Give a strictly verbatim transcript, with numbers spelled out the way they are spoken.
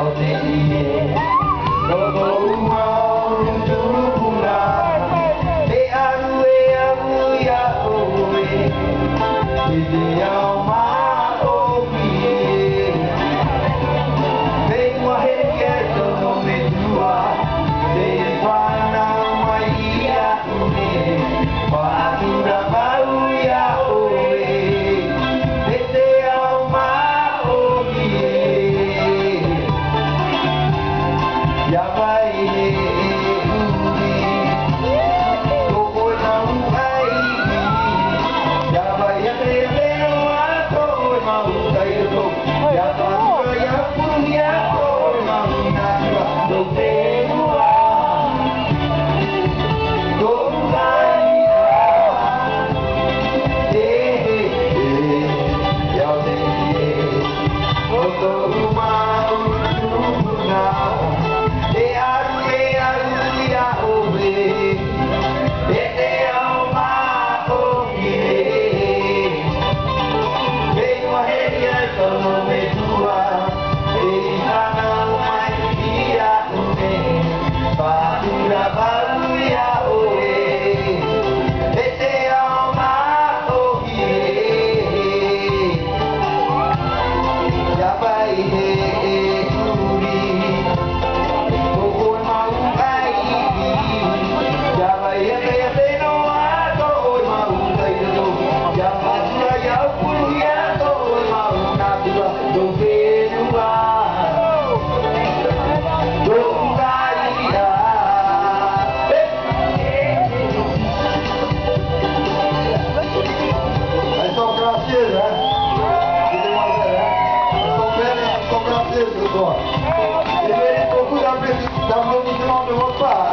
Tō tōʻu mau tupuna, e aru, e aru iā ʻoe, i te ao māʻohi. Tei mua hia tō tō metua, tei fānau mai iā ʻoe, faʻatura vau iā ʻoe, i te ao māʻohi. ʻIa vai e uri, tō koe mau ʻaiʻi. ʻIa vai e te mea noa, tō koe mau tairoto. ʻIa faʻatura, ʻia puruhia tō koe mau nātura. Tō te fenua. Tō Haʻapiʻiraʻa, e, e, e, ʻia vai e, o tōʻu mau tupuna, e aru, e aru iā ʻoe, i te ao māʻohi. Tei mua hia tō tō metua, tei fānau mai iā ʻoe, faʻatura vau iā ʻoe, i te ao māʻohi. ʻIa vai e uri, tō koe mau ʻaiʻi. ʻIa vai e te, te noa, tō koe mau tairoto. ʻIa faʻatura, ʻia puruhia tō koe mau nātura. Tō fenua. Tō Haʻapiʻiraʻa. Elles sont gracieuses, hein ? Les demoiselles, hein ? Elles sont belles et elles sont gracieuses ce soir. Elles méritent beaucoup d'appla-, d'applaudissements de votre part.